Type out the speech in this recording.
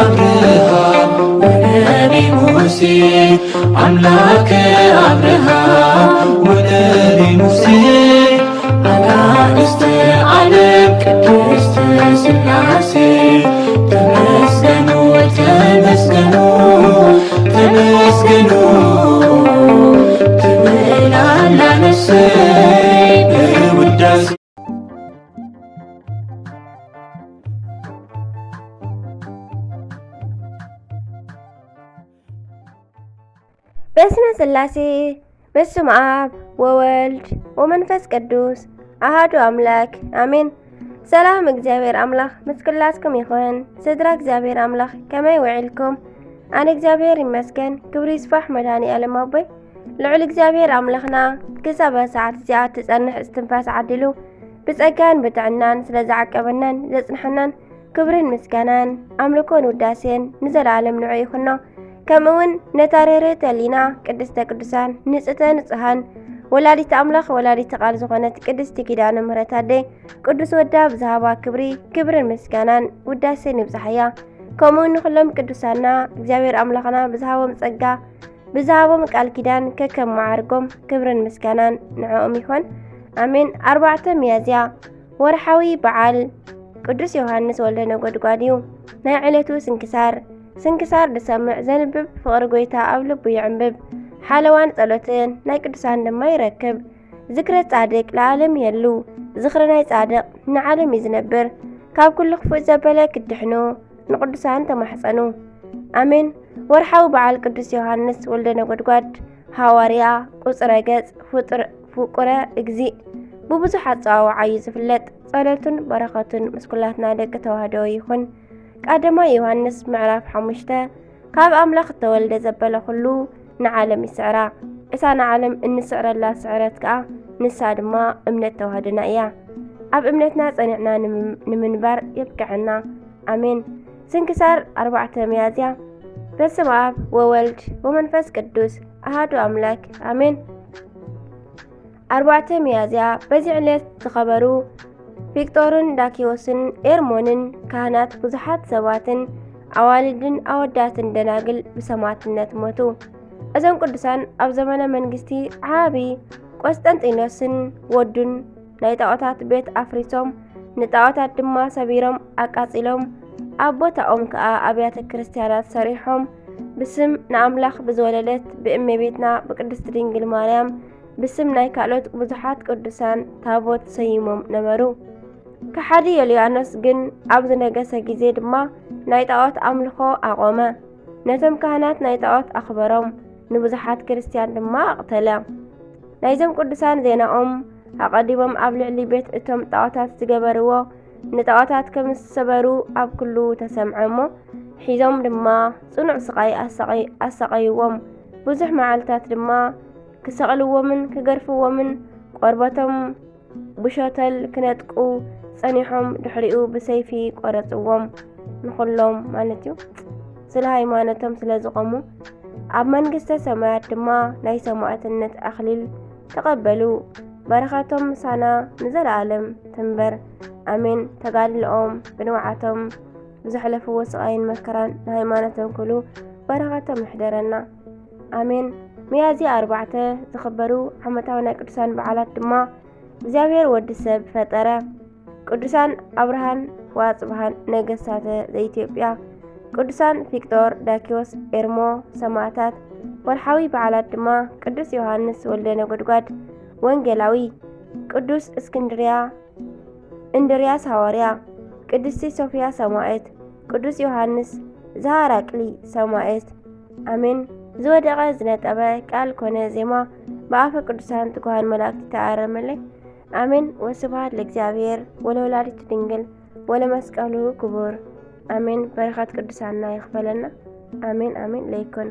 አብርሃም ወነቢ ሙሴ፣ አምላከ አብርሃም ወነቢ ሙሴ፣ አጋእዝተ ዓለም ቅድስት ሥላሴ፣ ተመስገኑ፣ ተመስገኑ፣ ተመስገኑ ትብል ኣላ ነፍሰይ በውዳሴ። በስመ ሥላሴ፣ በስመ አብ ወወልድ ወመንፈስ ቅዱስ አሃዱ አምላክ አሜን። ሰላም እግዚኣብሔር ኣምላኽ ምስ ኩላትኩም ይኹን። ስድራ እግዚኣብሔር ኣምላኽ ከመይ ውዒልኩም? ኣነ እግዚኣብሔር ይመስገን፣ ክብሪ ይስፋሕ መድኃኔ ዓለም ኣቦይ። ልዑል እግዚኣብሔር ኣምላኽና ክሳብ ሰዓት እዚኣ ትጸንሕ እስትንፋስ ዓዲሉ ብጸጋን ብጥዕናን ስለ ዝዓቀበናን ዘጽንሐናን ክብርን ምስጋናን ኣምልኮን ውዳሴን ንዘለዓለም ንዑ ይኹኖ። ከምኡ እውን ነታ ርህርህተ ሕሊና ቅድስተ ቅዱሳን ንጽህተ ንጹሃን ወላዲተ ኣምላኽ ወላዲተ ቃል ዝኾነት ቅድስቲ ኪዳነ ምሕረት ኣደይ ቅዱስ ወዳ ብዝሃባ ክብሪ ክብርን ምስጋናን ውዳሴን ይብጽሓያ። ከምኡ ንኹሎም ቅዱሳና እግዚኣብሔር ኣምላኽና ብዝሃቦም ጸጋ ብዝሃቦም ቃል ኪዳን ከከም መዓርጎም ክብርን ምስጋናን ንዕኦም ይኹን። ኣሜን። ኣርባዕተ ሚያዝያ ወርሓዊ በዓል ቅዱስ ዮሃንስ ወልደ ነጎድጓድ እዩ። ናይ ዕለቱ ስንክሳር። ስንክሳር ዝሰምዕ ዘንብብ ፍቕሪ ጐይታ ኣብ ልቡ ይዕንብብ። ሓለዋን ጸሎትን ናይ ቅዱሳን ድማ ይረክብ። ዝክረ ጻድቅ ለዓለም ይህሉ። ዝኽሪ ናይ ጻድቅ ንዓለም እዩ ዝነብር። ካብ ኩሉ ክፉእ ዘበለ ክትድሕኑ ንቅዱሳን ተማሕጸኑ። ኣሜን። ወርሓዊ በዓል ቅዱስ ዮሃንስ ወልደ ነጎድጓድ ሃዋርያ፣ ቁጽረ ገጽ፣ ፍጡር-፣ ፍቁረ እግዚእ፣ ብብዙሕ ኣጸዋውዓ እዩ ዝፍለጥ። ጸሎቱን በረኸቱን ምስ ኩላትና ደቂ ተዋህዶ ይኹን። ቀዳማይ ዮሃንስ ምዕራፍ ሓሙሽተ፣ ካብ ኣምላኽ እተወልደ ዘበለ ኩሉ ንዓለም ይስዕራ። እታ ንዓለም እንስዕረላ ስዕረት ከኣ ንሳ ድማ እምነት ተዋህዶና እያ። ኣብ እምነትና ጸኒዕና ንምም-፣ ንምንባር የብቅዐና። ኣሜን። ስንክሳር ኣርባዕተ ሚያዝያ። በስመ ኣብ ወወልድ ወመንፈስ ቅዱስ ኣሃዱ ኣምላክ ኣሜን። ኣርባዕተ ሚያዝያ በዚ ዕለት ዝኸበሩ ፊቅጦርን ዳኪዎስን ኤርሞንን ካህናት ብዙሓት ሰባትን ኣዋልድን ኣወዳትን ደናግል ብሰማዕትነት ሞቱ። እዞም ቅዱሳን ኣብ ዘመነ መንግስቲ ዓቢ ቆስጠንጢኖስን ወዱን ናይ ጣዖታት ቤት ኣፍሪሶም፣ ንጣዖታት ድማ ሰቢሮም ኣቃጺሎም፣ ኣብ ቦታኦም ከኣ ኣብያተ ክርስትያናት ሰሪሖም፣ ብስም ንኣምላኽ ብዝወለደት ብእመቤትና ብቅድስት ድንግል ማርያም፣ ብስም ናይ ካልኦት ብዙሓት ቅዱሳን ታቦት ሰይሞም ነበሩ። ከሓዲ ዮልያኖስ ግን ኣብ ዝነገሰ ግዜ ድማ ናይ ጣዖት ኣምልኾ ኣቖመ። ነቶም ካህናት ናይ ጣዖት ኣኽበሮም፣ ንብዙሓት ክርስትያን ድማ ኣቕተለ። ናይዞም ቅዱሳን ዜናኦም ኣቐዲሞም ኣብ ልዕሊ ቤት እቶም ጣዖታት ዝገበርዎ ንጣዖታት ከም ዝሰበሩ ኣብ ኩሉ ተሰምዐ እሞ፣ ሒዞም ድማ ጽኑዕ ስቓይ ኣሳቐይ-፣ ኣሳቐይዎም። ብዙሕ መዓልታት ድማ ክሰቕልዎምን ክገርፍዎምን፣ ቆርበቶም ብሾተል ክነጥቁ ጸኒሖም፣ ድሕሪኡ ብሰይፊ ቆረጽዎም። ንኹሎም ማለት እዩ፣ ስለ ሃይማኖቶም ስለ ዝቖሙ፣ ኣብ መንግስተ ሰማያት ድማ ናይ ሰማዕትነት ኣኽሊል ተቐበሉ። በረኸቶም ምሳና ንዘለኣለም ትንበር። ኣሜን። ተጋድሎኦም ብንብዓቶም ብዘሕለፍዎ ስቓይን መከራን ንሃይማኖቶም ክብሉ በረኸቶም ይሕደረና። ኣሜን። ሚያዝያ ኣርባዕተ ዝኽበሩ ዓመታዊ ናይ ቅዱሳን በዓላት ድማ እግዚኣብሔር ወዲ ሰብ ፈጠረ። ቅዱሳን ኣብርሃን ወኣጽብሃን ነገስታተ ዘኢትዮጵያ፣ ቅዱሳን ፊቅጦር፣ ዳኪዎስ፣ ኤርሞ ሰማዕታት። ወርሓዊ በዓላት ድማ ቅዱስ ዮሃንስ ወልደ ነጎድጓድ ወንጌላዊ፣ ቅዱስ እስክንድርያ፣ እንድርያስ ሃዋርያ፣ ቅድስቲ ሶፍያ ሰማዕት፣ ቅዱስ ዮሃንስ ዘሃራቅሊ ሰማዕት። ኣሜን። ዝወደቐ ዝነጠበ ቃል ኮነ ዜማ ብኣፈ ቅዱሳን ትጉሃን መላእክት ይተኣረመለይ። ኣሜን። ወስብሐት ለእግዚኣብሔር ወለወላዲቱ ድንግል ወለመስቀሉ ክቡር። ኣሜን። በረኸት ቅዱሳንና ይኽፈለና። ኣሜን፣ ኣሜን። ለይኩን።